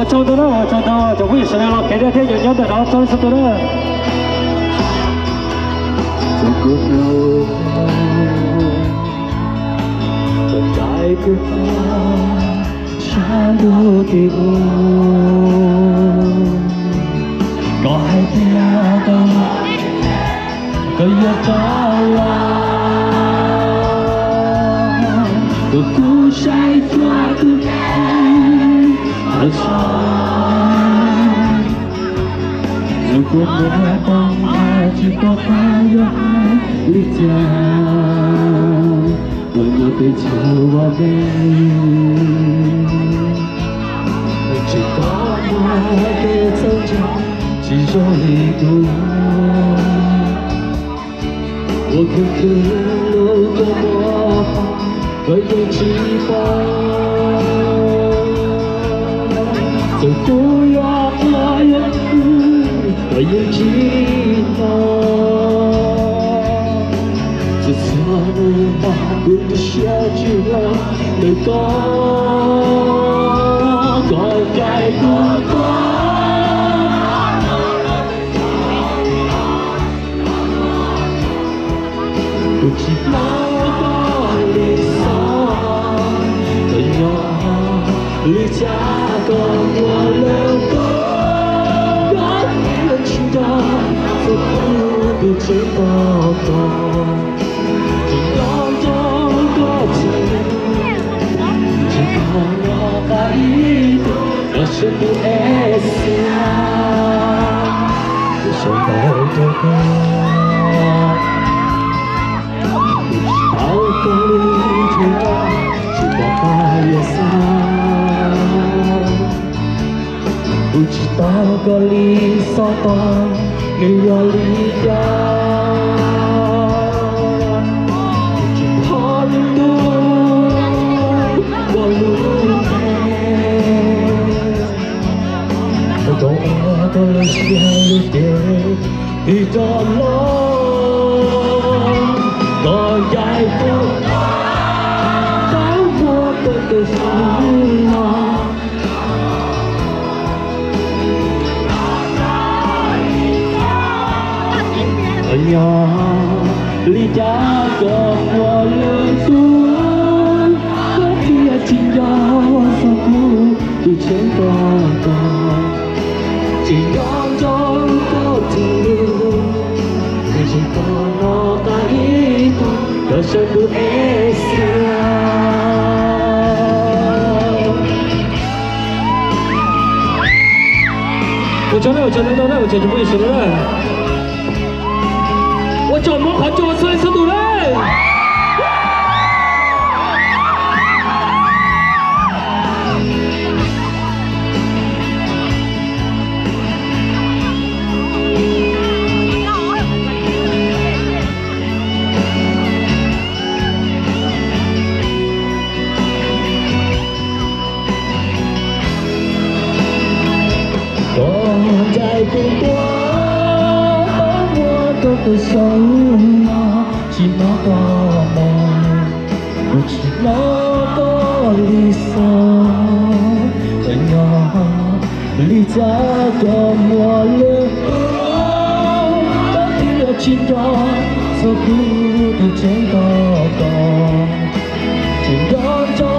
Tsaug ntau na, tsaug ntau cov phooj ywg sawv daws los kev dej thiab nyob ntawm no tsaug ntau ntau na. Txog kuv hnub txog caij kuv txog sab ntuj tim ub, koj hais tias koj koj yuav rov los, kuv kuj saib xyuas kuv tsis tau, kuv mus poob qab tsis pom qab yuav hais li cas, kuv nyob peb txhua vaj me, tsis tau muaj kev txhawj ntshai tsis zoo li kuv. Ua khwv khwv lub kua muag, koj yeej tsis paub. Txawm kuv yuav quaj yuav khwv, koj yeej tsis hnov. Txhua txhua hnub kuv tu siab tsis los ntawm koj, koj caij kuv txog. Kuv tsis hnov koj li xwb, koj nyob li cas koj ua lawm koj, koj yeej tsis nco txog kuv tus tseem tos koj. Tsis nco nco koj txog, tsis nco nco qab ib tug, koj sawv tus es xiab, koj sawv ntawd rau koj. Tsis tau koj li tsis nco, tsis pom qab yuav xav. Kuv tsis tau koj li xov tooj, nws yog li cas? Kuv tsis thov lwm tus ua lub npe, koj tau ua koj lub siab lub ntsws tig rov los, koj caij kuv tau muab koj tus xov no. Koj nyob li cas koj ua lwm tus, koj thiaj tsis nco txog kuv tus tseem tos koj. Tsis nco nco koj txog, tsis nco nco qab ib tug, koj sawv tus es xiab. Ua tsaug na, ua tsaug ntau ntau na, ua tsaug tsoom phooj ywg sawv daws na. Ua tsaug Hmoob qhov tsua txhua leej txhua tus na. Koj caij kuv tuaj, muab koj tus xov no, tsis hnov koj mus, kuv tsis hnov koj li xwb. Koj nyob li cas koj ua lwm tus, koj thiaj tsis nco txog kuv tus tseem tos koj. Tsis nco nco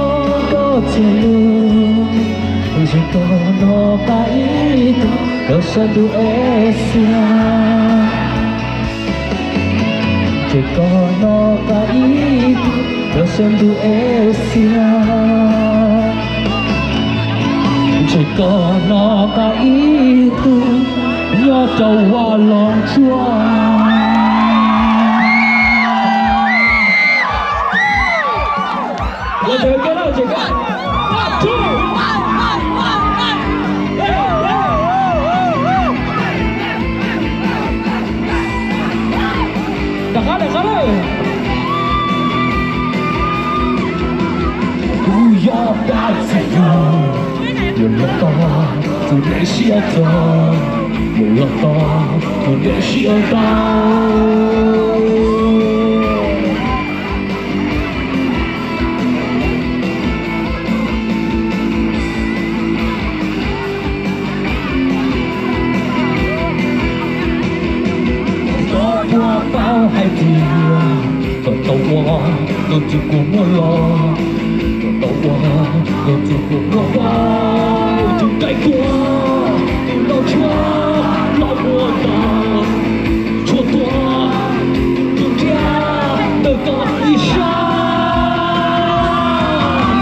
koj txog, tsis nco nco qab ib tug, koj sawv tus es xiab. Tsis nco nco qab ib tug, koj sawv tus es xiab. Tsis nco nco qab ib tug, nyob rau Vaj Loog Tsuab. Rov qab, rov qab lawm. Kuv yog Dab Txwg Yug, yog los tau tus niam siab txog, yog los tau tus niam siab ntau. Tus kua muag los, koj tau ua, koj tus kua muag los, tus daim kua, tus los tshuab, los muag ntawm, tshuab tuag, tus nriag, ntawm koj ib sab,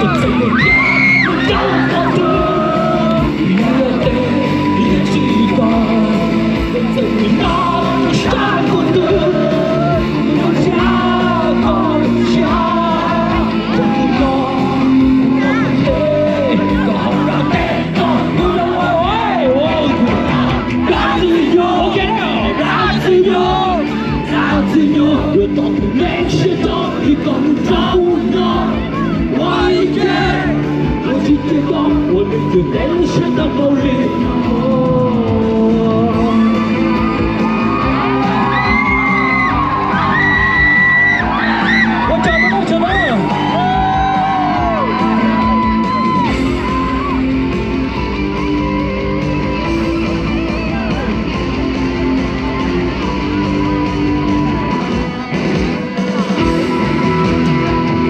koj txawm mus nrhiav, mus nrhiav qhov twg, ib los tes, ib tsis tau, koj txawm mus nyob rau sab ntuj twg, mus nrhiav, koj nrhiav. Ua tsaug ntau, ua tsaug ntau.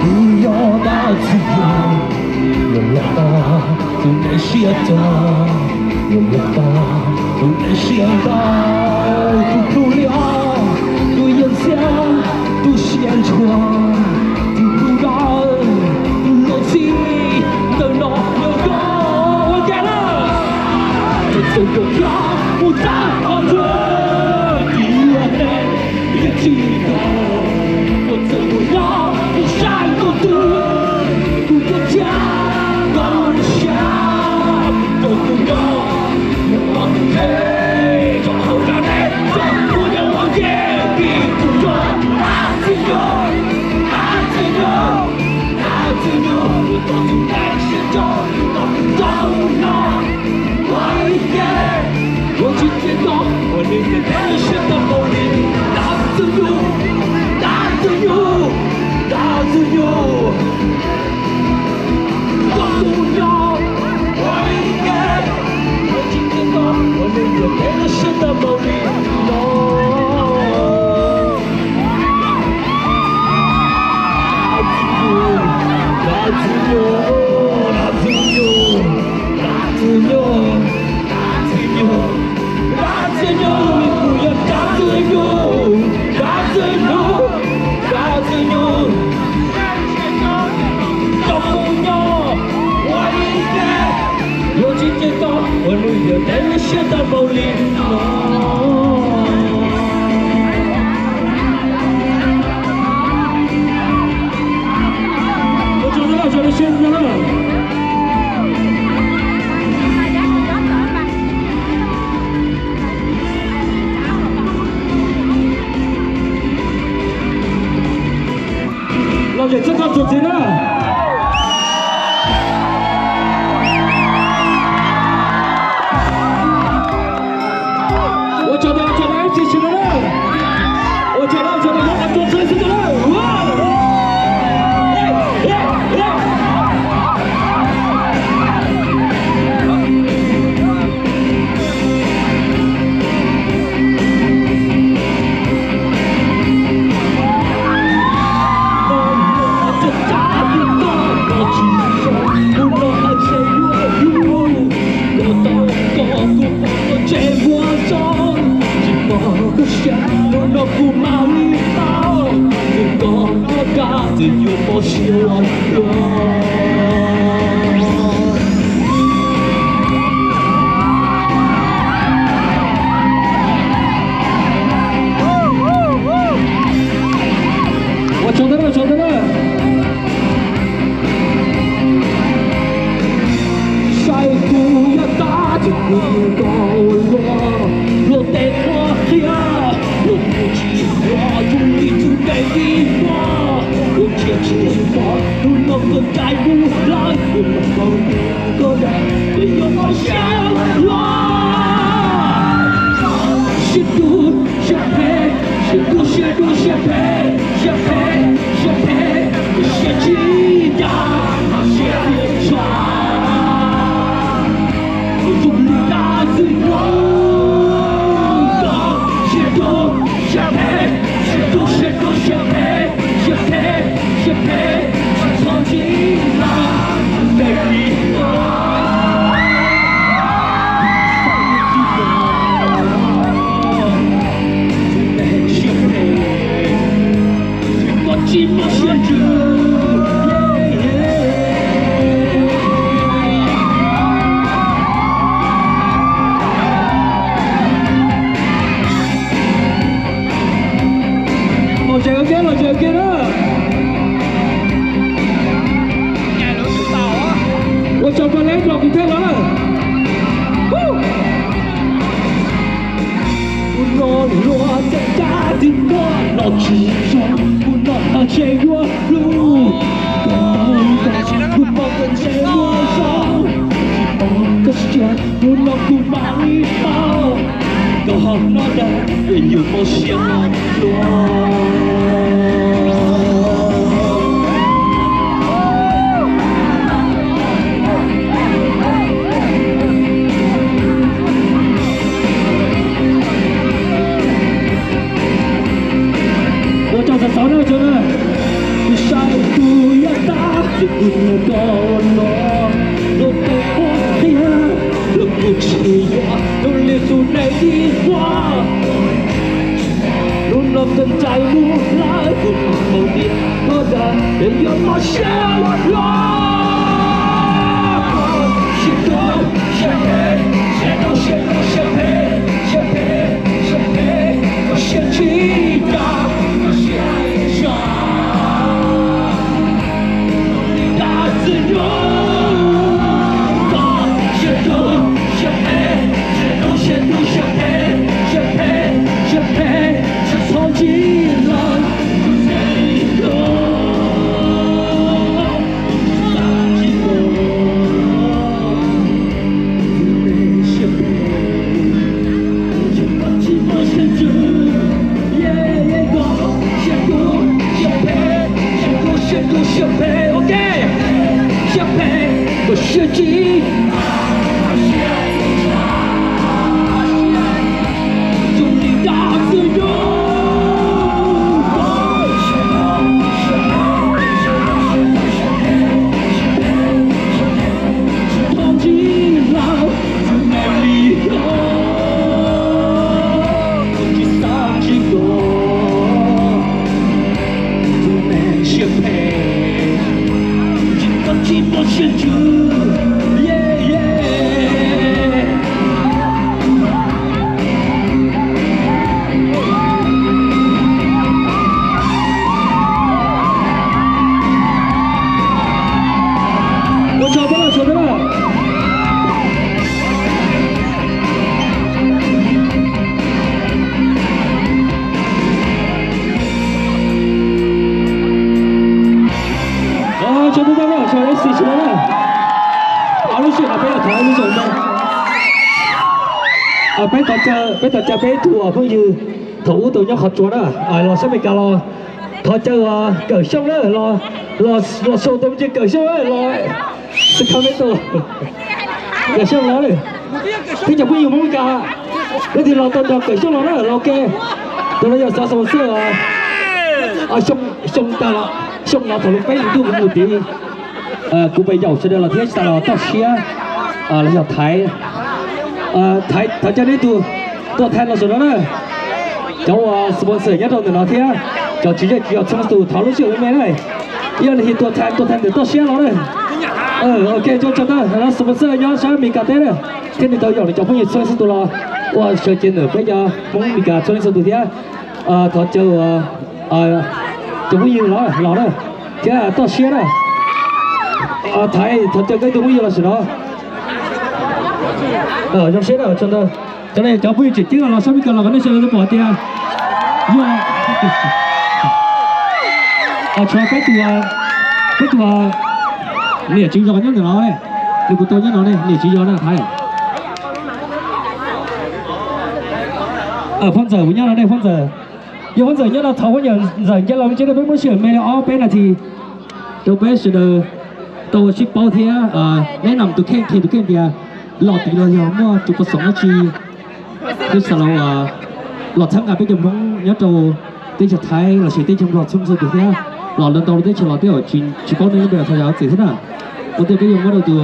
Kuv yog dab tsi yog, yog los tau tus neeg siab tawv, yog los tau tus neeg siab ntawd, tus plhu liab, tus yeej xiab, tus siab ntshua, tus plhu dawb, tus luag txij ntawm no yog koj ua cas na. Tus txawj mus nyob mus txog qhov twg, ib los tes, ib tsis tau, tus txawj mus nyob mus sab ntuj twg, tus tuaj nrhiav koj mus nrhiav, tus tuaj nyob mus ua tus ntshe, rau hauv dab neeg, rau kuv nyob ua ke, vim kuv yog dab tsi yog, dab tsi yog, dab tsi yog, tus txawj mus nyob mus sab ntuj twg, tus tuaj nrhiav koj mus nrhiav, tus tuaj nyob ua ib ke, ua tsis tau, ua li tus neeg siab tawv npaum li, dab tsi yog, dab tsi yog, dab tsi yog. Koj tus nyob ua ib ke, ua tsis tau, ua li tus neeg siab tawv npaum li no. Dab tsi yog, dab tsi yog, dab tsi yog, dab tsi yog, dab tsi yog, dab tsi yog, vim kuv yog dab tsi yog, dab tsi yog, dab tsi yog. Koj tus nyob ua ib ke, ua tsis tau, ua li tus neeg siab tawv npaum li no. Ua tsaug ntau, ua tsaug ntau. Los zem txhawb txhawb txuas ntxiv na. Ua tsaug ntau, ua tsaug ntau ib tsoom sawv daws na. Ua tsaug ntau, ua tsaug ntau, ua tsaug ntau xwb ntau na. Tib koj los tsis zoo, kuv los thov tseg yuav hlub. Koj tau koj, kuv pom koj ntsej muag zoo. Tsis pom koj siab, hnub no kuv mam li paub. Koj ho hnov dag, es yus mob siab hluas. Ua tsaug xav xav na, tsaug na. Kuv saib kuv yaj tab, kuv nyiam koj los, los koj qhov tiag, los kuv tsis yog, los li tus neeg ib yam. Hnub no koj ntsais mus hlawv kuv mus hauv tias koj dag, es yus mob siab hluas. Siab kub, siab phem, siab kub, siab kub, siab phem, siab phem, siab phem, koj siab tsis dag, koj siab tsis dag. Ua tsaug thiab, ua tsaug thiab. Tsaug tib tag na, tsaug ib xis tsaug na. Ob lub sij hawm no peb los thov ib lub zoo na. Peb thov caw, peb thov caw peb ib tug phooj ywg thaum ub tau nyob qhov tsua na, los sab Amelikas los thov caw Kawm Xyooj na, los show tau me ntsis Kawm Xyooj na, los Sacramento. Kawm Xyooj los, peb cov phooj ywg Hmoob Amelikas, leej twg los tau nrog Kawm Xyooj los na, los ua ke. Tus no yog xov sponsor, Xyooj tag los, Xyooj los thaum lub peb hlis ntuj kuv mus tid. Kuv pes yaum sawv daws los thiab tsis tas los toj siab los yog thaiv. Thaiv, thov caw nej tus tuam thaiv los saum no na. Cov uas sponsor nyob rau ntawm no thiab cov tswv zej tswv zos txhua tus thov lub sij hawm me me na. Ib yam li tus tuam thaiv, tuam thaiv ntawm toj siab los na. Ok, tsaug tsaug na, sponsor nyob sab Amelikas teb na, thiab nws tau yaum nws cov phooj ywg txhua leej txhua tus los ua sawv cev ntawm peb cov Hmoob Amelikas txhua leej txhua tus thiab. Thov caw cov phooj ywg los, los na, thiab toj siab na. Thaiv, thov caw koj tus phooj ywg los saum no. Zoo siab na, tsaug ntau. Cov no cov phooj ywg tseem ceeb los sab Amelikas los kom nej sawv daws tau pom tias yog, tshuav peb tus, peb tus niam tswv zos nyob ntawm no, nws kuj tau nyob no ne, niam tswv zos na Thaiv. Phoj Ntxawm kuj nyob no ne, Phoj Ntxawm. Yog Phoj Ntxawm nyob no thov Phoj Ntxawm nce los me ntsis rau peb muab sij hawm me li ob peb nas this rau peb sawv daws tau sib paub thiab, neb nam tus kheej qhia tus kheej tias los tid los yog muaj tus poj xoom dab tsi, peb xav los, los txhawb nqa peb cov Hmoob nyob rau teb chaws Thaib los sis teb chaws Nplog txhua txhua tus thiab. Los ntau ntau lub teb chaws los tej zaum tsis paub nej lub npe, thov zam lub txim thiab na. Ua ntej peb yuav muab rau tus,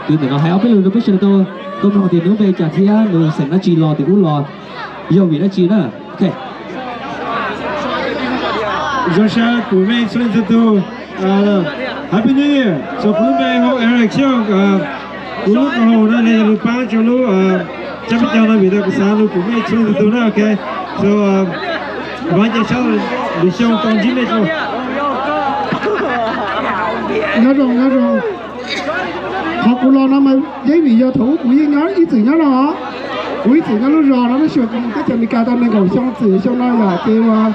tus ntawm no hais ob peb lus rau peb sawv daws tau, tau mloog tias nws lub npe cas thiab nws xeem dab tsi los tim ub los yog vim dab tsi na. Zoo siab kuv mej txhua leej txhua tug. Happy New Year. So kuv lub npe hu Eric Xyooj. Kuv lub koom haum no nws yog lus paab rua lub tsab peb caug no vim tas kuv xaav lug kuv mej txhua leej txhua tug na, ok. So vaam ca sab lwm xyoo tau ntsib mej dlua. Nyob zoo, nyob zoo. Qhov kuv los no mas yeej vim yog thaum ub kuv yeej nyob ib txwm nyob no os. Kuv ib txwm nyob lub zos no tab sis kuv mus teb chaws Amelikas tau nees nkaum xyoo txwm xyoo no yom, ces uas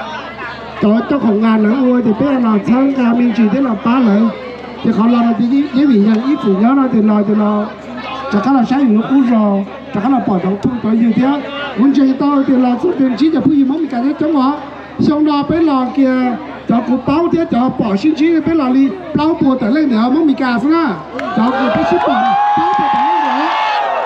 cov coj khoom nqa lawv ua ces peb los txhawb nqa me ntsis thiab los pab lawv. Ces qhov los no ces yeej vim yog ib txwm nyob no ces los ces los rov qab los saib yus lub qub zos, rov qab los pom cov phooj cov ywg thiab. Kuv ntseeg tau tias los txog tias ntsib cov phooj ywg Hmoob Amelikas coob coob os. Xyoo no peb los kiag cov kuv paub thiab cov pom sib ntsib peb los li plaub puas tawm leej ntawm Hmoob Amelikas xwb na. Cov kuv peb sib pom plaub puas tawm leej ntawd.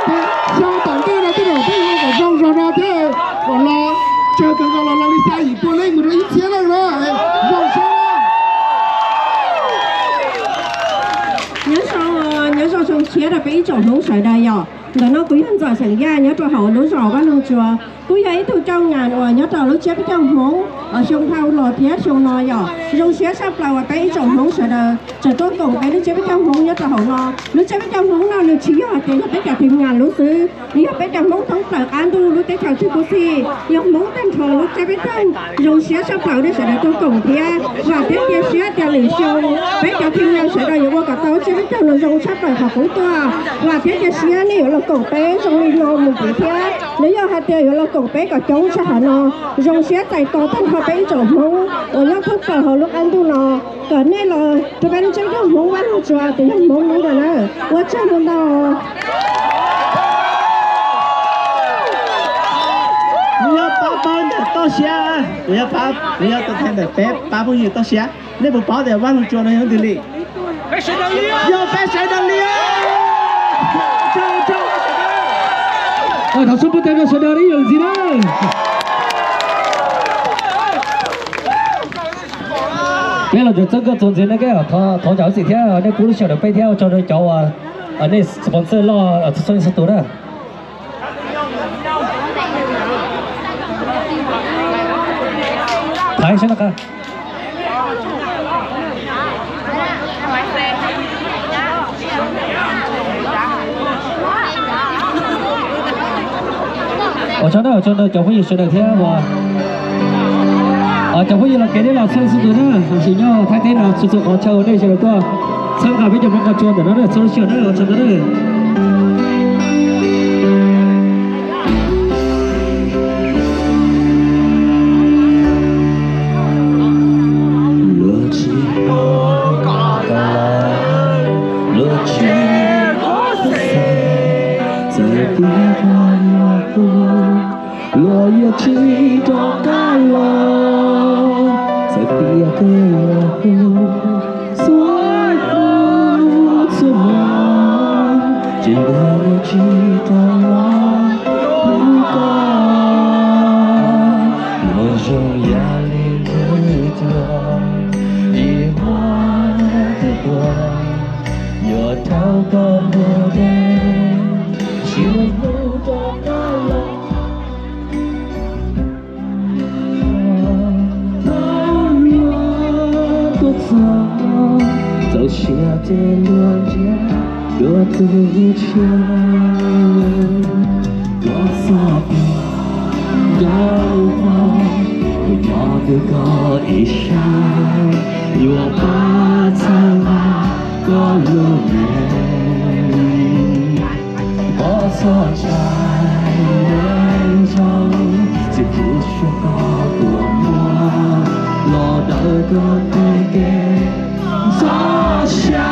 Ces xyoo tom ntej no tej zaum peb yuav kom zoo zog no thiab kom los tsawg kawg nkaus los los li xya yim pua leej mus rau ib txhiab leej na. Zoo siab. Nyob zoo, nyob zoo xyoo tshiab rau peb ib tsoom Hmoob sawv daws yom. Ntawm no kuv yog Ntxawm xeem Yaj nyob rau hauv lub zos Vaj Loog Tsua. Kuj yog ib tug coj ngas uas nyob rau lub tsiab peb caug Hmoob uas xyoo dhau los thiab xyoo no yom. Zoo siab tshaj plaws uas peb ib tsoom Hmoob sawv daws tseem tuaj koom peb lub tsiab peb caug Hmoob nyob rau hauv no. Lub tsiab peb caug Hmoob no nws tsis yog hais tias yog peb cov thib ngas lub xwb, nws yog peb cov Hmoob thoob plaws qab ntuj lub teb chaws tib kuv xim, yog Hmoob tag nrho lub tsiab peb caug. Zoo siab tshaj plaws nej sawv daws tuaj koom thiab vam thiab cia siab tias lwm xyoo peb cov thib ngas sawv daws yuav ua kom tau tsiab peb caug no zoo tshaj plaws qhov qub tuaj. Vam thiab cia siab nej yuav los koom peb zoo li no mus ntxiv thiab. Los yog hais tias yuav los koom peb kom coob tshaj qhov no, zoo siab txais tos tag nrho peb ib tsoom Hmoob uas nyob thoob plaws hauv lub qab ntuj no, kom nej los rau peb lub tsiab peb caug Hmoob Vaj Loog Tsua tias yog Hmoob lub no na. Ua tsaug ntau ntau. Kuv yuav pab pab ntawm toj siab, kuv yuav pab, kuv yuav tus thaiv ntawm peb pab phooj ywg toj siab. Nej puas paub tias Vaj Loog Tsua no yog leej twg li? Yog peb sawv daws li. Thov sub pub teb rau sawv daws ib zaug ntxiv na. Peb los txog txoj koob txuas ntxiv no, thov caw huv txim thiab nej pub lub sij hawm rau peb thiab ua tsaug rau cov uas nej sponsor loj txhua leej txhua tus na. Thaiv sab no qab. Ua tsaug na, ua tsaug rau cov phooj ywg sawv daws thiab uas cov phooj ywg los kev nej los txhua leej txhua tus na, tam sim nyob Thaib teb no txhua txhua qhov chaw nej sawv daws tuaj txhawb nqa peb cov Hmoob qhov tsua ntawm no na, txhua lub sij hawm na, ua tsaug ntau na. Luag tsis pom koj lawm, luag tsis koj xeeb, txawm tias koj yuav tuag, luag yuav tsis rov qab los. Txawm tias koj yuav tuag, txhua hnub txhua hmo, tseem luag yuav tsis rov los hlub koj. Luag zoo yam li ntxhw cua, ib hmos twb tuag, yuav rau koj mus deb, tsis hnub rov qab los. Thaum luag tuaj txog, txaus siab ces luag ntsiab dua tus tshiab. Koj txoj kev nco hmoov, kuv nyob ntawm koj ib sab, yuav pab txhawb nqa koj lub neej. Koj txhob ntshai, nco txiv pub suab koj tus muag, los dawm koj tej kev ntxhov xya.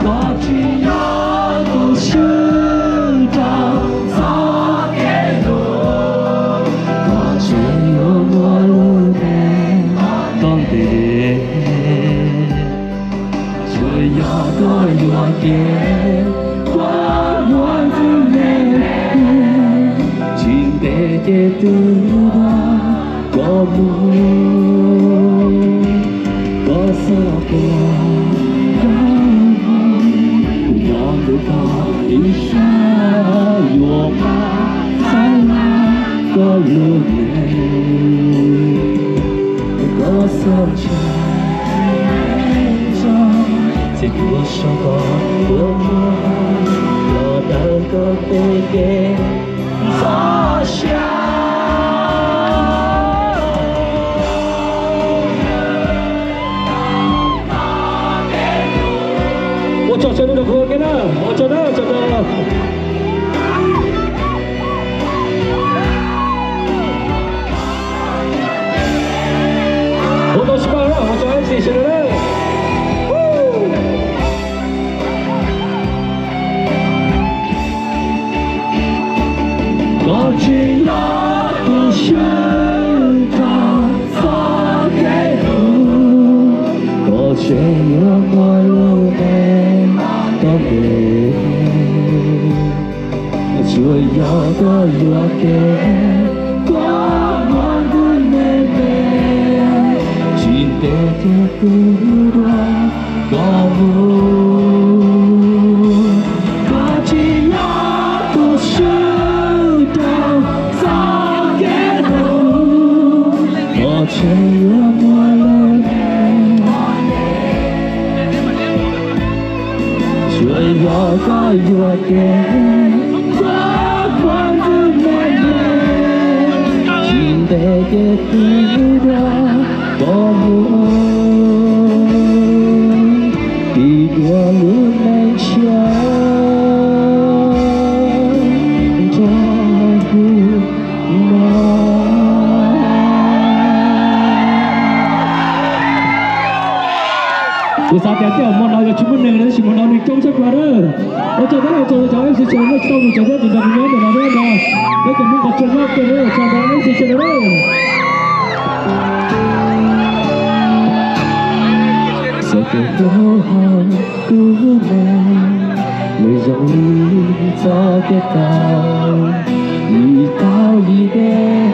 Koj tsis yog tus swb rau txoj kev hlub, koj tseem yuav muaj lub neej toj ntev. Tsuas yog koj yuam kev, koj muaj tus neeg, tsis ntev ces twb dag koj mus. Koj txhob quaj, kuv nyob ntawm koj ib sab, yuav pab txhawb nqa koj lub neej. Koj txhob ntshai, txiv pub suab koj tus muag, los dawm koj tej kev ntxhov xya. Ua tsaug tshaj no rau kuv ua ke na, ua tsaug na, ua tsaug na. Tsis nyob tus swb rau txoj kev hlub, koj tseem yuav muaj lub neej tau ntev. Tsuas yog koj yuam kev, koj muab kuv me me, tsis ntev ces kuv yuav dua koj mus. Koj tsis nyob tus swb rau txoj kev hlub, koj tseem yuav muaj lub neej. Tsuas yog koj yuam kev, koj muab kuv me me, tsis ntev ces kuv yuav dua koj mus, tiv dua lub neej tshiab nrog kuv mog. Kuv xav tias tej zaum hmo no yog tsis muaj neeg tab sis hmo no neeg coob tshaj plaws na. Ua tsaug thiab ua tsaug rau cov M C Sawv Daws nej tsis tau mus tsev thiab tseem nrog kuv nyob ntawm no thiab no. Peb cov Hmoob qhov tsua nyob kawg thiab ua tsaug rau M C Sawv Daws na. Txoj kev hlub hauv kuv lub neej, nws zoo li txoj kev tau, yim tau yim deb,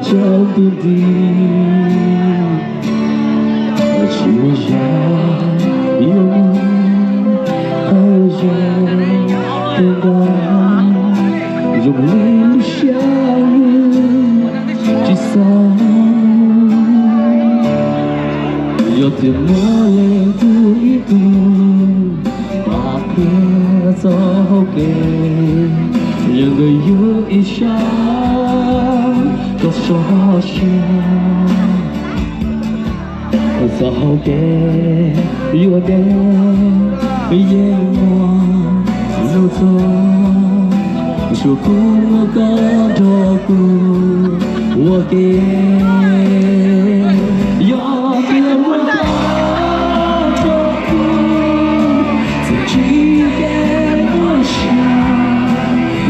tsaus ntuj nti. Tsis muaj zog yuav mus qhov zoo kawg nkaus, zoo li lub siab lub tsis xav. Yog tias muaj leej twg ib tug pab qhia txoj hau kev, yog nkawd yug ib sab koj so siab. Txoj hau kev yuav deb, yeej muaj lub txoj, tsuas kuv muaj koj nrog kuv ua ke. Yog tias muaj koj nrog kuv, txawm tsis kev muaj sia,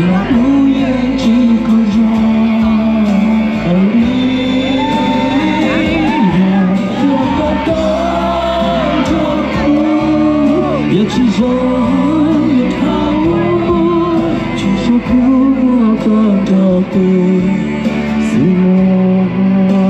los kuv yeej tsis qaug zog li. Yog tias muaj koj nrog kuv, yog tsis zoo yuav dhau, tsuas yog kuv muaj koj nrog kuv xwb mog.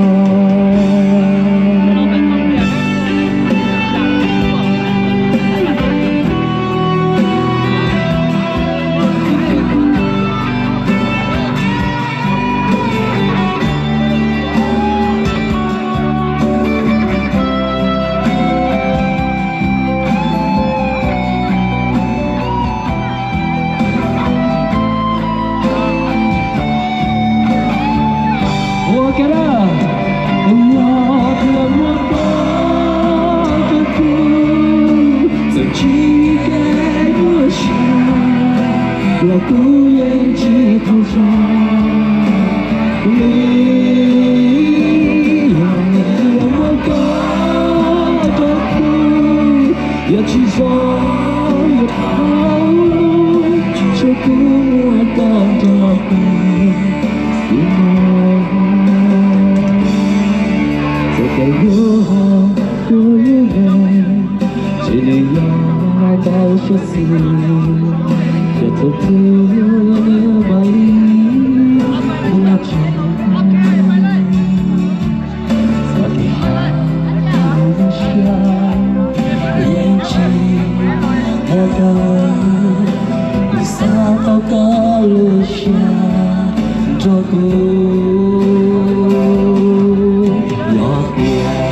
Ua ke na, yog tias muaj koj nrog kuv, txawm tsis kev muaj sia, los kuv yeej tsis qaug zog li. Yog tias muaj koj nrog kuv, yog tsis zoo yuav dhau, tsuas yog kuv muaj koj nrog kuv xwb mog. Txoj kev hlub hauv kuv lub neej, ces nws yog ntau siab xwb, yog thaum twg yuav mam li ua tsaug. Txoj kev hlub siab yeej tsis muaj koj, kuv xav tau koj lub siab nrog kuv